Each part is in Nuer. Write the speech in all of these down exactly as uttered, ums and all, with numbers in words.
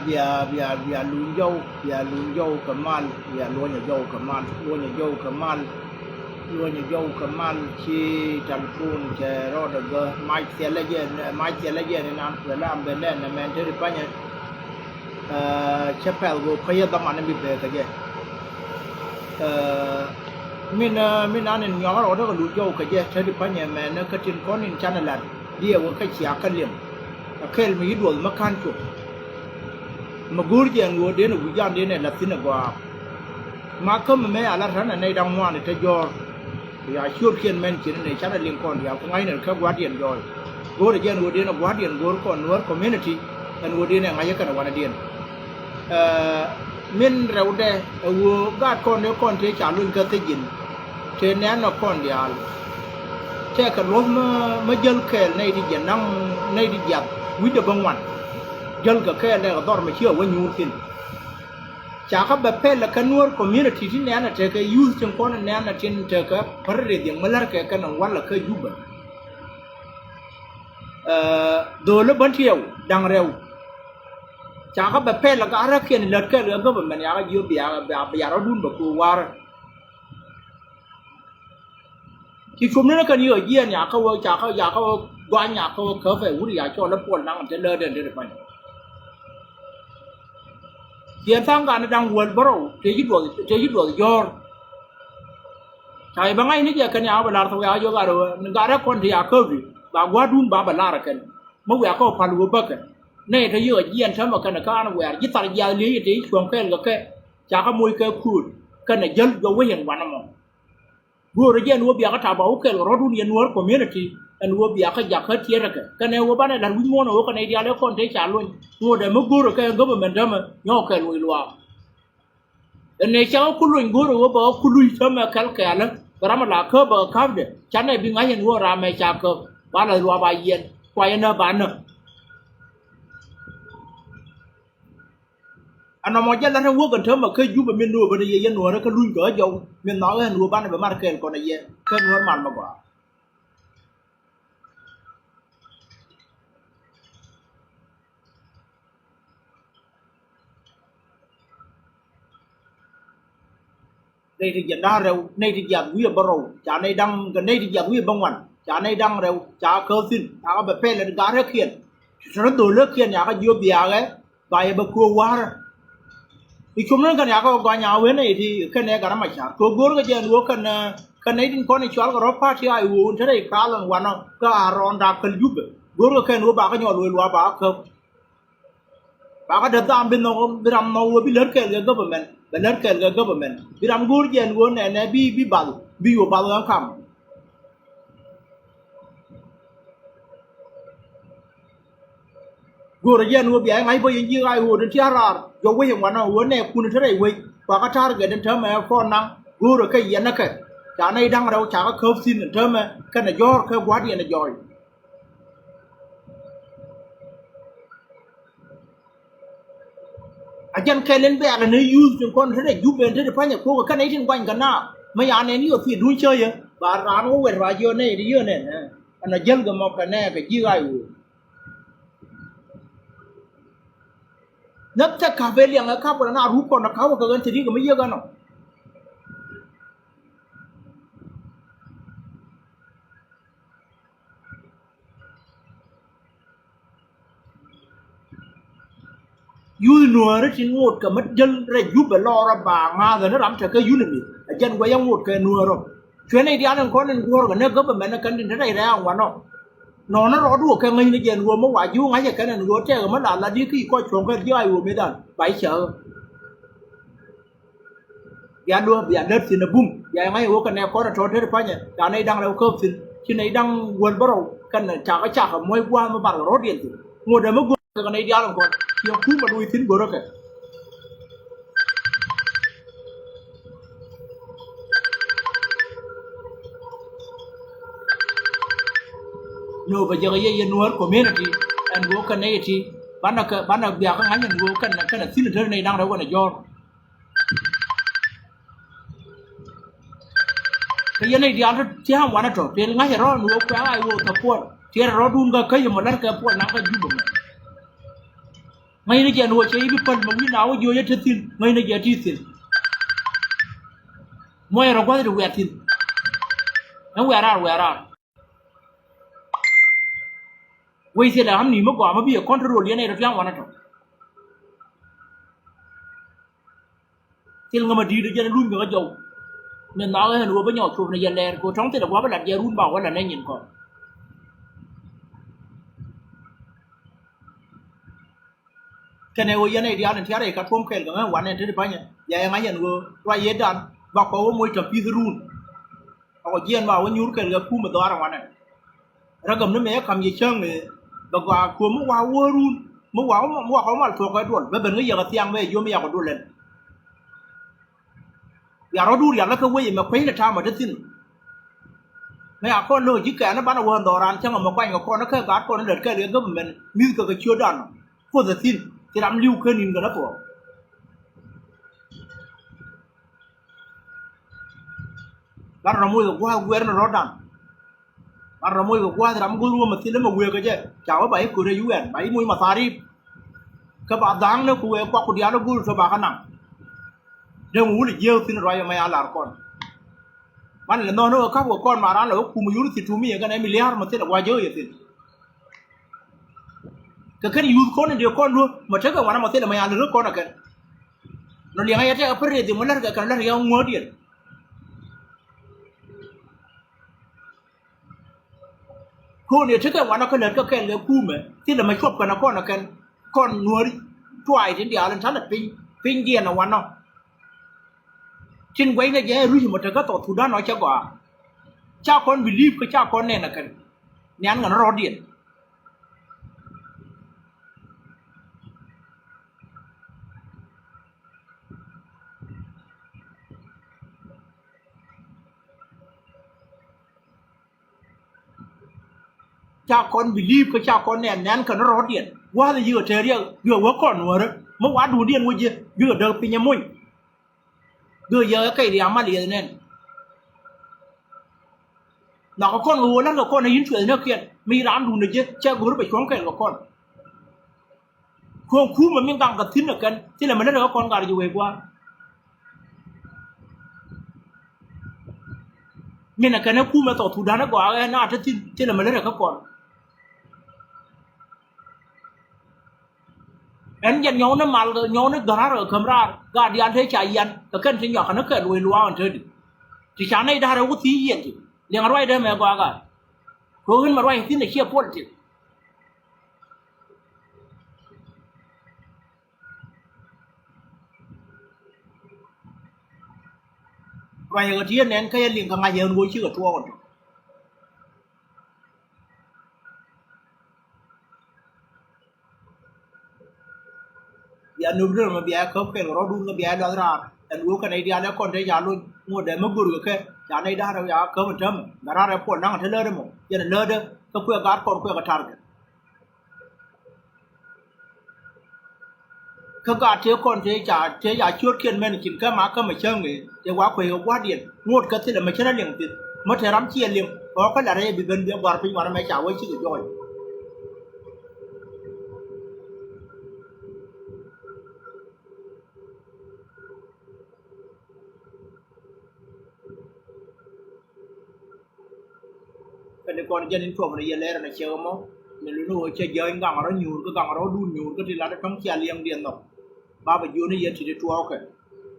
Bia, bia, bia luny jɔw, bia luny jɔw kɛ mal, bia luɔnyɛ jɔw kɛ mal, luɔnyɛ jɔw kɛ mal, luɔnyɛ jɔw kɛ mal. Ci talpun cɛ rɔɔdɛ gä mac thilɛ jɛ, mac thilɛ jɛ ni nan kuɛ la ambɛ nɛn nɛ mɛn te ri panyɛ. Ɛ, cɛ pɛl ɣöö kä yɛ dhaman mi bee kɛ jɛ. Ɛ, min, ɛ, min an in nyɔk rɔɔdɛ kɛ luny jɔw kɛ jɛ te ri panyɛ mɛn kä tin kɔn in canɛ lat diɛ wä kä cia kä liɛm. Ɛ kɛl mi yi duɔth mä ka̱n cop. Mi go̱o̱r jɛ ɛn ɣöö den ɛ wi̱c jan den ɛ la̱th thi̱n ɛ gɔaa. Ma käm ɛmɛ a la ta̱n ɛ nɛy da̱ŋ ŋuan ɛ te jɔ̱ɔ̱r. Ku ya ciötkiɛn mɛn cin ɛ nɛy canɛ liŋ kɔn diaal ku ŋa̱cnɛ kä gua̱a̱thdiɛn jɔɔc. Go̱o̱rɛ jɛ ɛn ɣöö den ɛ gua̱a̱thdiɛn go̱o̱r kɔn Nuäär community ɛn ɣöö den ɛ ŋa̱c ɛ kɛnɛ wanɛdiɛn. Ɛ, min rɛwdɛ ɛ ɣöö gaat kɔn ëë kɔn tëë ca luny kä thiec ji̱n. Tëë nɛ̈ɛ̈n ɛ kɔn diaal. Tɛkɛ luɔ̱th mä, mä jäl kɛɛl nɛy ti jiɛn da̱ŋ, nɛy ti jiath wi̱cdɛ bä ŋuan. Jäl kɛ kɛɛl nɛy kɛ dhɔr mɛ ci ɛ wä nyuur thi̱n. Ca kä bɛ pɛl ɛ kɛ Nuäär community ti nɛ̈ɛ̈n ɛ tekɛ youth tin kɔn nɛ̈ɛ̈n ɛ tin tekɛ pär rɛy dhiɛŋ mä lär kɛ kɛn ɛ wal ɛ kä Jubɛ. Ɛ, dho̱o̱l ɛ bän tiɛw da̱ŋ rɛw. Ca kä bɛ pɛl ɛ gat räkiɛn lät kɛɛl kɛ government yakä jiö bia, bia, bia rɔ̱dun bɛ köök wa̱rä. Ci cuɔm ni ni kɛn yio̱o̱ jiɛɛn ya kä wä, ca kä, ya kä wä guany ya kä wä käp ɛ wut ya cɔl i̱ Puɔl Naŋ te läätdɛn te ti pa̱ny. Ciɛn tha̱a̱ŋ gat ni da̱ŋ wäl bärɔw te ci duɔth, te ci duɔth jɔ̱ɔ̱r. Ca i̱ bɛ ŋa̱c ni jɛ kɛn ya wä bɛ la̱r thok ya wä jiök gat wä ni gat rɛk kɔn te ya käp i̱ ba gua̱a̱rdun ba bɛ la̱r ɛ kɛn. Mä wiaa kä wä pal wä bäkɛ nɛy te yio̱o̱ jiɛɛn täämɛ kɛn ɛ kä an wiaa ji̱ thar jiaath liec i̱ te ci cuɔ̱ŋ kɛɛl kɛ kɛ. Ca kä moc kɛ kuut kɛn ɛ jäl jɔ wec ɛn wanɛ mɔ. Go̱o̱rä jɛ ɛn ɣöö bia kä tap a wä kɛɛl kɛ rɔ̱dun yɛn Nuäär community ɛn ɣöö bia kä jak kä tiɛɛt ɛ kɛ kɛn ɛ ɣöö banɛ la̱t wi̱c muɔ̱ɔ̱n ɛ ɣöö kɛn ɛ diaal ɛ kɔn te ca luɔ̱ny ŋot ɛ mi go̱o̱rä kɛ government tämɛ nyɔk kɛɛl wec luaak. Ɛn ɛ cak ɛ ku luɔ̱ny go̱o̱rä ɣöö bɛ ɣä ku luc tämɛ kɛl kɛɛlä bɛ ram ɛ la käp bɛ ɣä ka̱pdɛ canɛ bi ŋa̱c ɛn ɣöö ram ɛ ca käp ba la̱th luaak ba yiɛn kua yɛn ɛ ba näk. Ɛn nɔmɔ jɛ lat ɛ wäk ɛn täämɛ kä Jubɛ min ni wä ben ɛ yɛ yɛn Nuäärä kä luny kɛ ɣä jɔw min nhɔakä ɛn wä banɛ bɛ mar kɛɛl kɔn ɛ yɛ kä Nuäär mal mɛ gɔaa. Nɛy ti jiɛn da̱ŋ rɛw, nɛy ti jiath wi̱i̱ ɛ bärɔw, ca nɛy da̱ŋ, nɛy ti jiath wi̱i̱ ɛ bäŋuan, ca nɛy da̱ŋ rɛw, ca käp thi̱n, ca kä bɛ pɛl ɛ gat räkiɛn. Ci te rɔ dho̱l räkiɛn ya kä jiö biaakɛ, ba yɛ bɛ köök wa̱rä. I̱ cum ni kɛn ya kä gɔny a wen nɛy ti kɛn ɛ gat ɛ ma ca̱r. Kɛ go̱o̱r kɛ jɛ ɛn ɣöö kɛn, kɛn nɛy tin kɔn i̱ cɔal kɛ rɔ party a i̱ ɣöö wun te rɛy kalɔn wanɔ kä a rɔɔn da̱k päl Jubɛ. Go̱o̱r kɛ kɛn ɣöö ba kä nyɔl wec luaak ba kä käp. Ba kä dee dham bi nhɔk, bi ram nhɔk ɣöö bi lät kɛɛl kɛ government, bɛ lät kɛɛl kɛ government. Bi ram go̱o̱r jɛ ɛn ɣöö nɛnɛ bi, bi bath, bi yuɔp bath ɣän kam. Go̱o̱rä jɛ ɛn ɣöö bia jɛ ŋa̱c bä yɛn ji̱ ɣaac ɣöö den ti a raar jɔk wec ɛn wanɔ ɣöö nɛɛkun te rɛy wec kua kä ta̱a̱r gɛt den täämɛ ɛ Puɔl Naŋ. Go̱o̱rä kɛ yɛn ɛ kɛ ca nɛy da̱ŋ rɛw ca kä käp thi̱n ɛn täämɛ kɛnɛ jɔ̱ɔ̱r kɛ gua̱a̱r yɛn ɛ jɔɔy. A jɛn kɛl in bɛ̈ɛ̈l ni youth tin kɔn te dee Jubɛ in te dee pa̱nyɛ ko̱o̱k kä nɛy tin guany kɛ naath mi ya nɛn yio̱ thiëëdun cä yɛ ba raan wä wɛt ba jiö nɛy ti yio̱ nɛn. Ɛn a jäl kɛ mɔk kɛ nɛɛkɛ ji̱ ɣaac ɣöö nä thɛk ka̱p ëë liɛŋɛ ka̱p kɛ na ruk kɔn ɛ ka̱p kɛ ɣän te ri̱k mi yiëk ɛnɔ. Yuth Nuäärä tin ŋot kɛ mi jäl rɛy Jubɛ lɔɔrä ba ŋa̱a̱thä ni ram tekɛ yunimi. Ɛ jɛn guɛcä ŋot kɛ Nuäärä. Cuɛ nɛy diaal in kɔn in guɔ̱ɔ̱rkɛ ni government ni kɛn tin te rɛy rɛy aŋuanɔ. Nɔɔni rɔɔdu kɛ ŋäcni jɛ ɛn ɣöö mi wa ji̱ wä ŋa̱cä kɛn ɛn ɣöö tɛɛkɛ mi la la di̱ ki kɔc cuɔ̱ŋ kɛ ji̱ a ɣöö mëëdan ba i̱ cäkä. Bia luäk bia lät thi̱n ɛ bum bia ŋa̱c ɛ wä kɛ nɛy kɔn ɛ tɔ̱ tet pa̱nyɛ ca nɛy da̱ŋ rɛw käp thi̱n ci nɛy da̱ŋ wäl bärɔw kɛn cakä cakä muɔ̱c gua̱a̱th mi barkɛ rɔ̱diɛn thi̱n ŋot ɛ mi go̱o̱r kɛ nɛy diaal in kɔn ciɛ kum ɛ luɔ̱c thi̱n go̱rä kɛ. Nöö bɛ jɛ kɛ yɛ yɛ Nuäär community ɛn ɣöö kɛn nɛy ti banɛ kɛ banɛ bia kɛ ŋa̱c ɛn ɣöö kɛn kɛn ɛ thi̱n ɛ tet nɛy da̱ŋ rɛw kɛn ɛ jɔ̱ɔ̱r. Kä yɛn nɛy diaal ti tia̱a̱ŋ wanɛ tɔ̱ tëë ŋa̱cä rɔ̱ ni ɣöö kuɛ̈ɛ̈ ɣaac ɣöö kɛ Puɔl tiɛɛr rɔ̱dun kä käc ɛmɔ la̱t kɛ Puɔl naŋ kä Jubɛ mɔ. Ŋäcnɛ jɛ ni wä cɛ i̱ bi päl mɛ wi̱i̱ na wä jiö yɛ te thi̱n, ŋäcnɛ jɛ ti thi̱n. Muɔ̱c rɔ gua̱th ti wiat thi̱n. Ɛn wiat raar, wiat raar. Wec thilɛ ɣam ni mi gɔaa mi bi ɛ control yɛn ɛ tɔ tiaŋ wanɛ tɔ. Thil ŋämɛ di̱i̱t ɛ jɛn ɛ lun kɛ kä jɔw. Min nhɔakä ɣän ɣöö bä nyɔk cuɔp ni jɛ lɛɛr kɛ ɣöö tɔ̱ŋ thilɛ gua̱a̱p ɛ lat jɛ run ba wä la nɛ nyin kɔn. Kɛnɛ ɣöö yɛn ɛ diaal in tiarɛ ka tuɔ̱m kɛɛl kɛ ɣän wanɛ te ti pa̱nyɛ yɛ ɛ ŋa̱c yɛn ɣöö ruac yetdan ba kɔ wä moc tɔ̱ pi̱th run. Ɔ jiɛn ba wä nyuur kɛɛl kɛ kumɛ dhɔaar ɛ wanɛ. Rɛ gäm ni mëë kam yɛ cäŋ ëë bɛ gɔaa kuɔ̱m mi wa wäärun mi wa mi wa kɔ mal tuɔɔk kɛ duɔl bɛ ben ŋäc yɛ kɛ thiaŋ bɛ yɛ jiöm yakɔ duɔl ɛn. Bia rɔ̱du rial lä kä wec ɛmɛ kuecni ta̱a̱ mɔ te thi̱n. Ŋäc a kɔn lo̱k ji̱ kɛɛn ni banɛ wään dhɔran cäŋ ɛmɛ kuany kɛ kɔn ni kɛ gaat kɔn ni lät kɛɛl kɛ government mi̱th kɛ kɛ ciötdan. Kuoth ɛ thi̱n ci ram li̱w ken ni̱n kɛ ni thuɔɔk. Gat rɔ moc kɛ gua̱a̱th guɛɛr ni rɔ̱dan. Gat rɔ moc kɛ gua̱a̱th ram go̱o̱r wä ma thilɛ ma wëë kɛ jɛ ca wä ba i̱ ko̱r ɛ yuɛn ba i̱ moc ma thaarip. Kä ba dha̱a̱ŋ ni ku wëë kuak ku diaal i̱ go̱o̱r tɔ ba kä naŋ. Dee ŋu wul i̱ jiääk thi̱n ruac ɛmɛ ya lar kɔn. Man lɛ nhɔn ni wä ka̱p kɛ kɔn ma ran lɛ wä kum yur thi tumi yɛ kɛn ɛ mi lia̱a̱r ma thilɛ gua̱a̱c jääk yɛ thi̱n. Kɛ kɛn yuth kɔn in dee kɔn luä ma tekɛ ŋuan ama thilɛ ma yan lät kä kɔn ɛ kɛn. Nɔ liɛŋä yɛ tekɛ pär rɛth in wä lät kɛ kɛn lät yɛ ŋuɔ̱ɔ̱diɛn. Kɔn yɛ tekɛ ŋuan kä lät kä kɛn kɛ kumɛ thilɛ ma cuɔp kɛn ɛ kɔn ɛ kɛn kɔn nuääri tuay tin diaal in ta̱lɛ piny piny diɛn ɛ wanɔ. Tin guɛcnɛ jɛ ruc mɔ tekä thɔɔk thudan ɔ cɛ gɔaa. Ca kɔn believe kä ca kɔn nɛn ɛ kɛn nian ŋän rɔ̱diɛn. Ca kɔn believe kä ca kɔn nɛn nɛn kɛn rɔ̱diɛn wa̱thɛ yikɛ tɛɛr yɛ yɛ wä kɔn nuäärä mi wa duundiɛn wä jiɛ bikɛ däk piny ɛ mony. Bikɛ yɛ kɛc riamal yɛ nɛn. Nhɔakɛ kɔn kɛ ɣöö la̱rkɛ kɔn ɛ yïn cuɛth näkiɛn mi raan duundɛ jɛ cɛ go̱r bɛ cuɔ̱ŋ kɛɛl kɛ kɔn. Kuɔ̱ŋ kumɛ min gaŋ kɛ thi̱n ɛ kɛn thilɛ mi lät ɛ kɛ kɔn gat ji̱ wee gua̱a̱r. Min ɛ kɛn ɛ kumɛ thɔɔk thudan ɛ gɔaa ɛ na te thi̱n thilɛ mi lät ɛ kɛ kɔn. Ɛn jɛn nyɔwni mal nyɔwni dhɔrar kɛ käm raar gaat diaal te ca yian kɛ kɛn ti nyɔak kɛn kɛ luɔi luaak ɛn te di. Ti ca nɛy da̱r ɛ wä thiec yɛn ti liɛŋ ruacdä mɛ gɔaa gaat. Kɛ ɣän mɛ ruac thi̱n ɛ ciɛ politik. Ruac ɛ ɣä ti yɛ nɛn kä yɛ liŋ kɛ ŋa̱c yɛn wä cikɛ tuɔɔk ɛn tɔ. Bia nöp dee mɛ bia käp kɛl kɛ rɔ̱dun kɛ bia luath raar ɛn wee kɛn i̱ diaal ɛ kɔn te ca lony ŋot dee mi go̱r kɛ kɛ ca nɛy da̱r ɛ ya käp ɛn täämɛ gat raar ɛ puɔl naŋ ɛ te läätdɛ mɔ jɛn ɛ läätdɛ kä kuɛ gat kɔn kuɛ kɛ target. Kä gaat tëë kɔn tëë ca tëë ca ciötkiɛn mɛn cin kä ma kä mɛ cäŋ ëë tëë wa kuec kɛ gua̱a̱rdiɛn ŋot kä thilɛ mɛ cä rɔ liŋ thil mɛ te ram ciɛ liŋ ɣɔ̱ɔ̱kä lat rɛy bi ben bi gua̱a̱r piny wanɛ mɛ ca wä cikɛ jɔɔc. Kɛn ti kɔn jɛn in cuɔp ni yɛ lɛr ni cɛ mɔ ni luni wä cɛ jiäny gaŋ rɔ nyuur kä gaŋ rɔ dun nyuur kä ti lat tɔŋ cia liɛŋ diɛn nhɔk. Ba bɛ jiöni yɛ ti ti tuɔɔkɛ.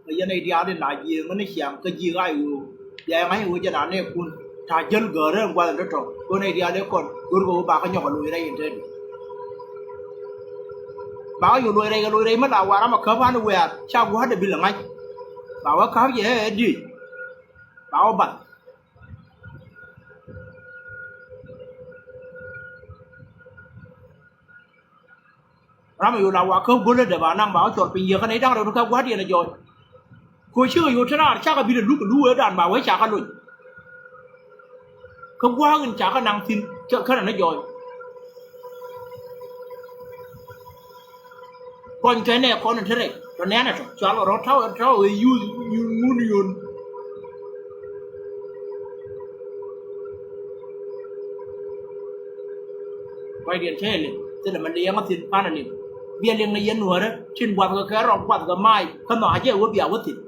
Kä yɛn i̱ diaal in la jiëëŋ ni ciaŋ kä ji̱ ɣa̱c ɣöö bia yɛ ŋa̱c ɣöö jɛ la nɛɛkun ta̱a̱ jäl gäärä in gua̱th in te tɔ̱ kön i̱ diaal in kɔn go̱r kɛ ɣöö bakä nyɔk ɛ loc rɛy in te di. Bakä yök loc rɛy kɛ loc rɛy mi la waram ɛ käp an wiaar ca gua̱a̱r dee bi lɛ ŋa̱c. Ba wä ka̱p jɛ ɛ diec ba wä bath. Ram ɛ yol a wa kä go̱lä dee ba naŋ ba wä cɔl piny yiekä nɛy da̱ŋ rɛw ti kä gua̱a̱r diɛn ɛ jɔɔc. Kɛ cikɛ yol te raar cakɛ bi lɛ luk kɛ luk wee dan ba wee cakɛ lony. Kä gua̱a̱r in cakɛ naŋ thi̱n kä rɛn ɛ jɔɔc. Kɔny kɛ nɛ kɔn in te rɛy tɔ nɛn ɛ tɔ cual kɛ rɔ ta̱w ɛ ta̱w ɛ yuth ŋun yun. Kɔc diɛn te ɛ liŋ thilɛ mɛ liɛŋä thi̱n pan ɛ liŋ. Bia liŋ ni yɛn nuäärä tin buath kɛ kɛ rɔk buath kɛ mac kä nhɔakä jɛ wä bia wä thi̱n.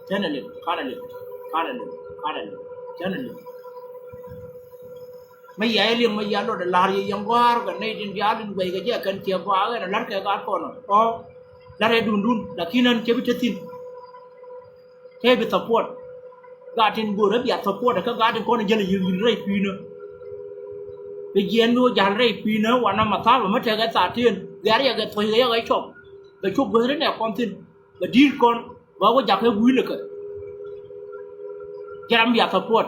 Tɛn a lip, kan a lip, kan a lip, kan a lip, tɛn a lip. Mä yia yɛ liŋ mä yia lot a la̱r yɛ yɛn gua̱a̱r kɛ nɛy tin diaal in guɛy kɛ jɛ kɛn ciɛ gɔaa ɣɛn a la̱r kɛ gaat kɔn ɔ. La̱r yɛ dundun lakin ɣän cɛ bi te thi̱n. Te bi support. Gaat tin go̱o̱rä bia support kä gaat tin kɔn jäl a yiëk yi̱n rɛy pi̱i̱nä. Kɛ jiɛn mi wä ja̱l rɛy pi̱i̱nä wanɛ mathapä mi tekɛ thathi̱n gɛ̈r yɛ kɛ thuɔ̱c kɛ yɛ kɛ cɔk. Bɛ cop guäthri nɛ kɔn thi̱n bɛ di̱i̱t kɔn bä wä jakä wi̱i̱lä kɛ. Jɛ ram bia support.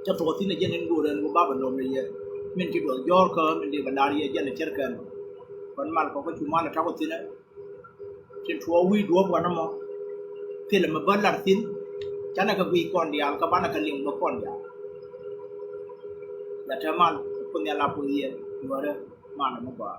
Cä thuɔk thi̱n ɛ jɛn in go̱o̱r ɛn wä bapɛ lom ni yɛ. Min ci duɔth jɔɔr kä min di bɛ lar yɛ jɛn ɛ cär kɛn. Kɔn mal kɔk kä cu mal ɛ tak wä thi̱n ɛ. Tin tuɔɔk wi̱i̱ duɔ̱ɔ̱p wanɛ mɔ. Thilɛ mɛ bä lar thi̱n. Canɛ kɛ guiy kɔn diaal kä banɛ kɛ liŋ bä kɔn diaal. La te mal ɛ kun nhial a puth yɛ. Yuɔrɛ mal ɛ mɛ gɔaa.